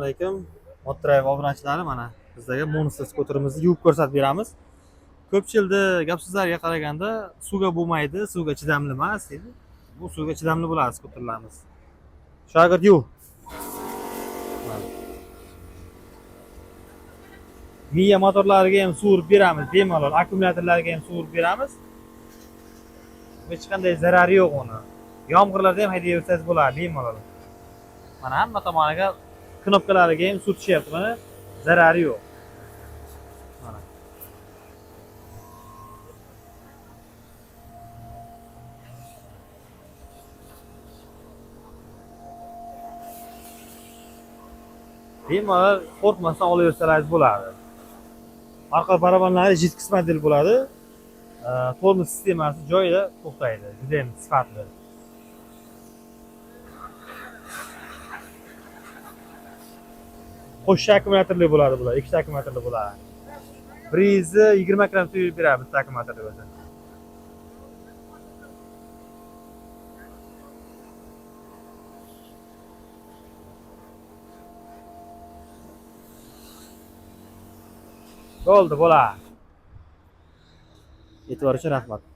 Alaykum. Motdrive obunachilari, mana bizdagi Monster skuterimizni yuvib ko'rsatib beramiz. Ko'pchilikda gap so'zlarga qaraganda suvga bo'lmaydi, suvga chidamli emas deydi. Bu suvga chidamli bo'ladi skuterlarimiz. Shogird yuv. Mana. Miya motorlariga ham suv urib beramiz, bemalol akkumulyatorlarga ham suv urib beramiz. Hech qanday zarari yo'q uni. Yomg'irlarda ham haydayversangiz bo'ladi bemalol. Mana hamma tomoniga knopkalariga ham suv tushyapti, mana zarari yo'q. Mana. Bemalol qo'rqmasdan olaversalaringiz bo'ladi. Orqa barabanlari жидкость model bo'ladi. Tormoz sistemasi joyida to'xtaydi. Juda ham sifatli. Qo'shma akkumulyatorli bo'ladi bular, ikkita akkumulyatorli bo'ladi. 120 km yurib beradi bitta akkumulyatorli o'zi. Bo'ldi, bo'la. E'tibor uchun rahmat.